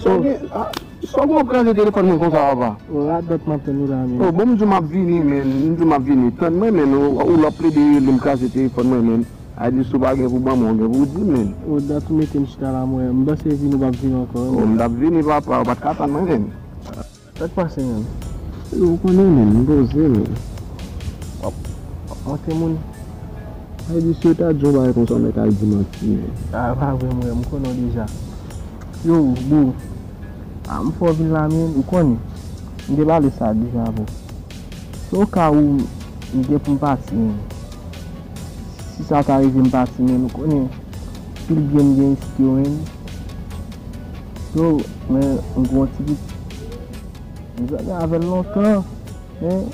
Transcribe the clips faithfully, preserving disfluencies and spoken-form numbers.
Sa w gen, a, sa w gen w ap kraze telefòn mwen konsa, papa? O, radòt m ap tann ou la, men. O, bon, m di w m ap vini, men. M di w m ap vini. Tann mwen, men. Ou, ou l ap plede rele m kraze telefòn mwen, men. A di si w pa gen pou ban mwen, ou gen pou w di m, men. O, dat ou mete m chita la, mwen. M panse vini, ou p ap vini ankò, men. O, m t ap vini, papa. Ou pa t ka tann mwen, men. Sa k pase, menm? Yo, ou konnen, menm, m poze, menm. W ap, w ap monte moun? Sa vle di, si yo ta di yon bagay konsa, w mèt al di manti, menm. A, pa vre, mwen, m konnen w deja. Yo, bro. A, m fè w vin la, menm, ou konnen. M te pale sa deja avè w. Se o ka ou m gen pou m pati, menm. Si sa ta rive m pati, men nou konnen pil byen m gen isit yo, men. Yo, men m gen yon ti pitit. M zanmi avè l lontan, men.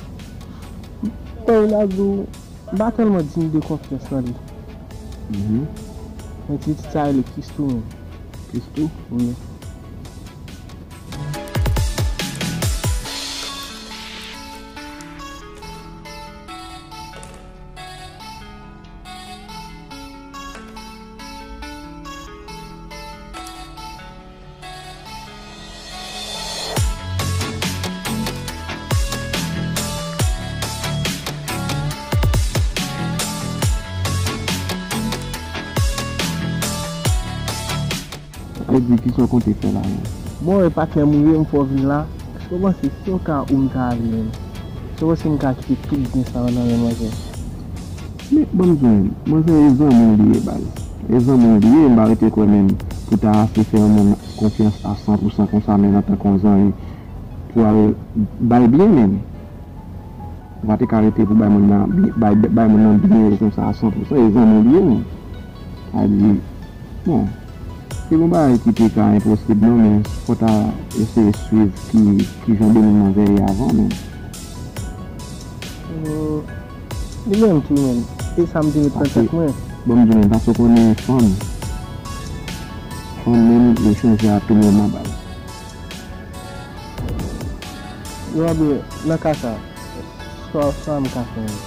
Kòm m ta di w, m pa tèlman digne de konfyans nan li. Mhm. Men ti pitit sa rele Christoo, men. Christoo? Wi. Sa vle di, kisa w konte fè la menm? Bon, e patnè m ou ye, m fè w vin la. Èske w panse si o ka ou m ta ale menm? Èske w panse m ka kite tout byen sa yo nan men manzè? Men, ban m di w, manzè e zanmi w li ye, baz. E zanmi w li ye, m pa rete kwè menm pou ta ase fè yon moun konfyans a san pou san konsa, menm antanke yon zanmi, pou al ba l byen menm. Ou pa te ka rete pou bay moun nan, bay, bay moun nan byen yo konsa a san pou san, e zanmi w li ye, men. Sa di, bon, se yon bagay ki te ka enposib non, men fò w ta eseye swiv ki, ki jan de moun manzè ye avan, men. Hmm, li menm tou, men. E sa m te met nan tèt mwen. Bon, m di w, men, paske w konnen fanm, fanm menm, yo chanje a tou moman, baz. Yo, ebyen, nan ka sa, sa, sa m ka fè menm?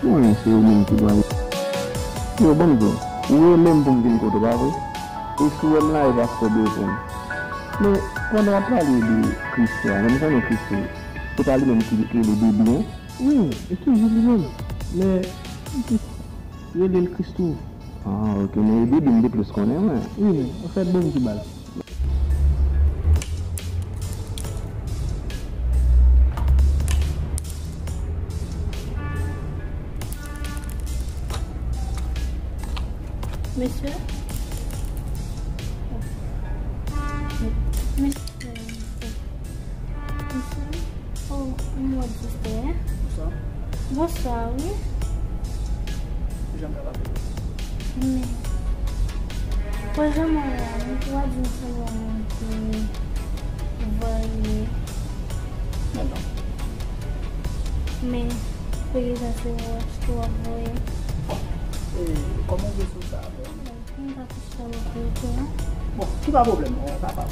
Mwen, se ou menm ki dwe. Yo, ban m di w, ou rele m pou m vin kote w, pa vre? E si w wè m la, e paske w bezwen m. Men, pandan w ap pale de Christoo a, men m konnen Christoo, se pa li menm ki, ki rele Baby, en? Wi, e toujou li menm. Men, m plis rele l Christoo. Ah, ok, men e Baby m te plis konnen, mwen. Wi, men, anfèt, bon, m di baz. Mesye? Mesye, mesye. Oh, m wè w, sista. Bonswa. Bonswa, wi. Kijan m kapab ede w? Men, pwoje mwen la, nou twa di m se yon moun ki voye. Men non. Men, prezan se wòch tou w ap voye. Bon, e, kòman w vle sou sa avè w? Men, m pa Bon, ki pa pwoblèm, non, ou kapab.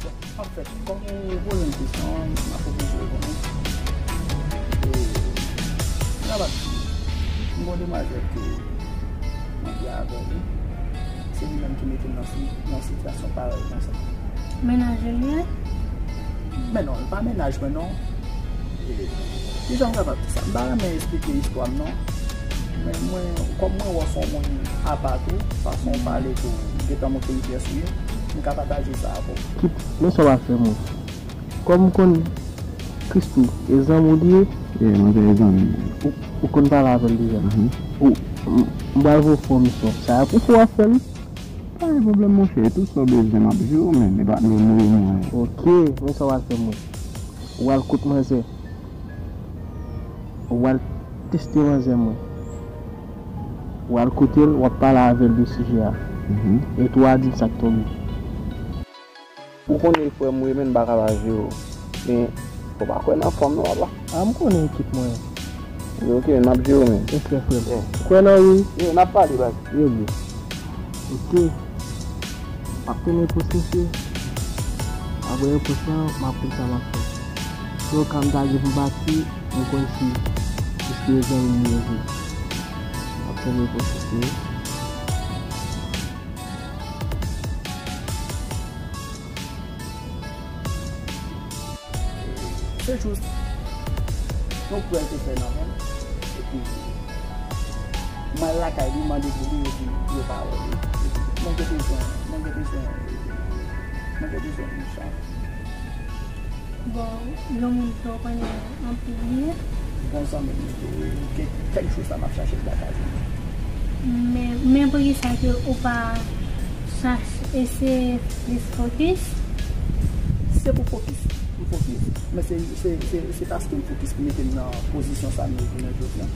Bon, anfèt, kòm ou poze m kesyon an, m ap oblije reponn ou. E, m kapab di, m gon demwazèl ke mwen te avè li, se li menm ki mete m nan si-, nan sitiyasyon parèy konsa. Mennaj ou l ye? Men non, li pa mennaj mwen non. E, kijan m kapab di sa? M pa renmen esplike istwa m non. Men mwen, kòm mwen wè w se yon moun apa tou, fason w pale tou, m gentan montre m kiyès ou ye, m ka pataje sa avè w. Kit, men sa w pral fè mwen. Kòm m konn Christoo, e zanmi w li ye? Yeah, manzè e zanmi m. Ou, ou konn pale avè l deja? Mhm. Ou, m, m pral voye w fè yon misyon. Sa a pou fè w ap fè l? Pa gen pwoblèm, monchè. Tout sa w bezwen, m ap jere w, men. E pa nou, nou, mwen. Ok, men sa w pral fè mwen. W al kot manzè. W al teste manzè mwen. W al kote l, w ap pale avè l de sijè a. Mhm. E tou w a di m sa k tonbe. Ou konnen frè m ou ye, men m pa ka pa jere w. Men, fò w pa kwè nan fanm non, papa. A, m konnen ekip mwen. Yo, ok, men m ap jere w, men. Respè, frè m. Yeah. Kwè nan ou wi. Yo, n ap pale, baz. Yo, bro. Ok. M ap tann repons, mesye. Apre repons lan, m ap konn sa m ap fè. Se o ka m ta gen pou m pati, m konn si, si se zanmi m ye vre. M ap tann repons, mesye. Se jis yon prè l te fè nan men m. Epi, mwen al lakay li, mande pou li, epi yo pa wè li. Epi, mwen gen bezwen, mwen gen bezwen, mwen gen bezwen yon chan. Bon, yon moun ke w konnen anpil byen? Bon zanmi m, ke, ke kèk jou sa m ap chache l pa ka jwenn. Men, men poukisa ke ou pa chache, eseye plis fokis? Se pou fokis, m fokis. Men se, se, se, se paske m fokis ki mete m nan pozisyon sa m ye jounen jodi a.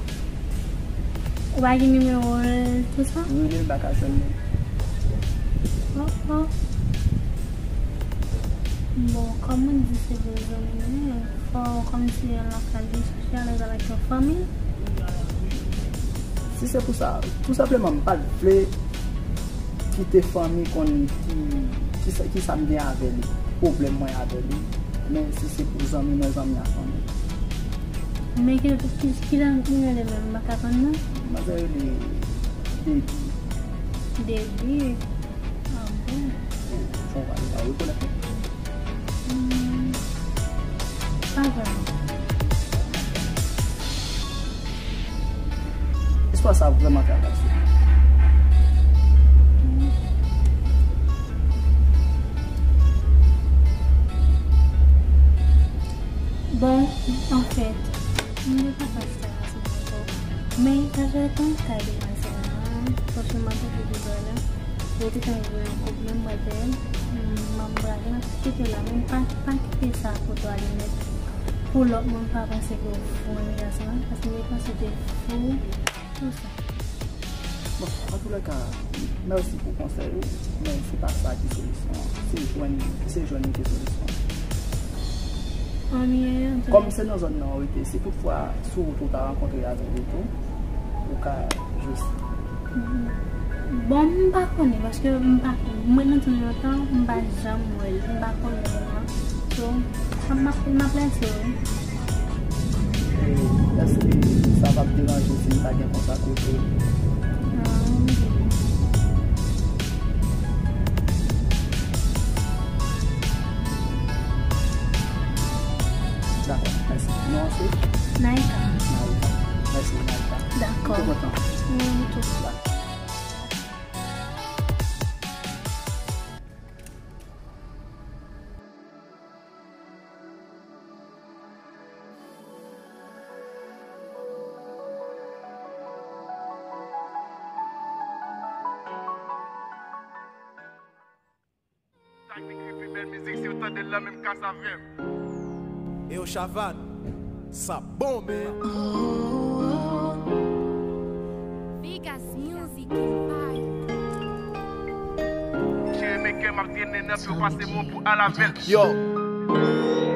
Ou pa gen nimewo l, tou sa? Rele l, m pa ka jwenn li. Oh, oh. Bon, kòm mwen di se de zanmi, fò w kòmsi al lakay li, chache alèz avèk yon fanmi. Si se pou sa, tou senpleman, m pa t vle kite fanmi konn ki, ki sa, ki sa m gen avè li, pwoblèm mwen avè li. Men si se pou zanmi mwen, zanmi a fanmi. Men ki, ki, ki jan nou rele menm, m pa ka konn non? Manzè rele Debbie. Debbie? Ah bon? Ou, ou pa rekonèt li? Hmm, pa vrèman. Istwa sa vrèman travèse. Bon, anfèt, m te kontan sa ansanm ankò. Men, sa fè tan kay demwazèl lan, franchman, m ap oblije di w la. Yo te konn jwe yon koup, menm mwen te, m ap brage, m ap kite la, men pa, pa kite sa kote w ale nèt. Pou lòt moun pa panse ke w fou renmen gason an, paske m te panse w te fou, tou sa. Bon, antoulèka, mèsi pou konsèy ou, men se pa sa ki solisyon an. Se jwenn, se jwenn li ki solisyon an. Anmye, antoulèka. Kòm se nan zòn nan ou rete, si toutfwa sou wout ou ta rankontre avè l tou, ou ka jis. Bon, m pa konnen, paske m pa, mwen nan tou lontan, m pa janm wè l, m pa konnen l non. So, m ap, m ap lese w wi. E èske sa p ap deranje si m ta gen kontak ou tou? Ah, ok. Dakò, mèsi. Non an se? Naïka. Naïka. Mèsi, Naïka. Dakò. M te kontan. Mwen tou. Dakò. Sa k ekri pi bèl mizik, si w tande l nan menm kas avè m. Eyo Chavannes, sa bon, men. Vegas Music Empire. Cheri, men kè m ap trennen nan pye w, pase m yon pou al avè l. Yo.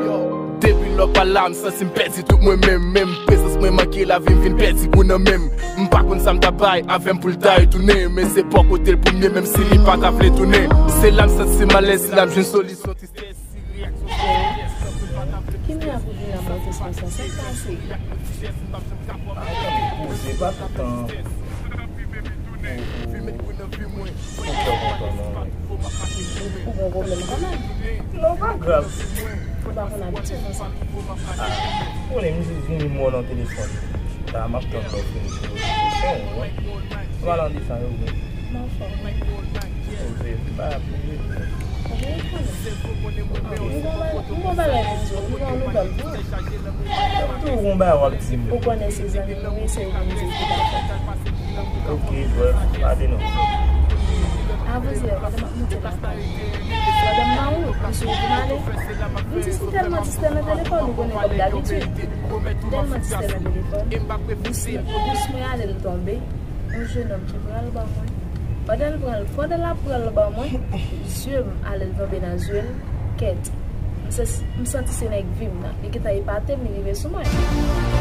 Yo. Depi lè w pa la, m santi m pèdi tout mwen menm, menm. Prezans mwen manke lavi m vin pèdi gou nan men m. M pa konn sa m ta bay avè m pou l ta retounen, men se bò kote l pou m ye, menm si li pa ta vle tounen. Se la m santi m alèz, se la m jwenn solisyon. Ki mwen ap vin ap monte sou sa? Sa k pase? Ah, tanpri, poze, pa tout tan pou, pou, pou fè kontan, non. Ou, ou gen pwoblèm kanmenm. Non, pa grav. Ou pa konn abitye konsa. Ah, ou konnen m jis vini m wè w nan telefòn. Sa m ap tann lè w fini pou telefòn, wi. Ou pa nan desann yo, wi. M anfòm. Poze, pa poze. M gon bagay pou di w, m gon nouvèl pou w. Tou gon bagay w ap di m. Ou konnen se zanmi m, wi, se ou menm ki ta fè. Ok, bref, pale non. Avanse, gade m ap monte lakay. Pandan m nan wout, misye vin ale. M di, si tèlman distè nan telefòn, ou konnen kòm dabitid. Tèlman distè nan telefòn. Bous, bous mwen ale, l tonbe. Yon jenòm ki pran l ban mwen. Pandan l pran l, pandan l ap pran l ban mwen, zye m ale l tonbe nan zye l, kèt. M se, m santi se nèg vi m nan. Li gentan epate m, li rive sou mwen.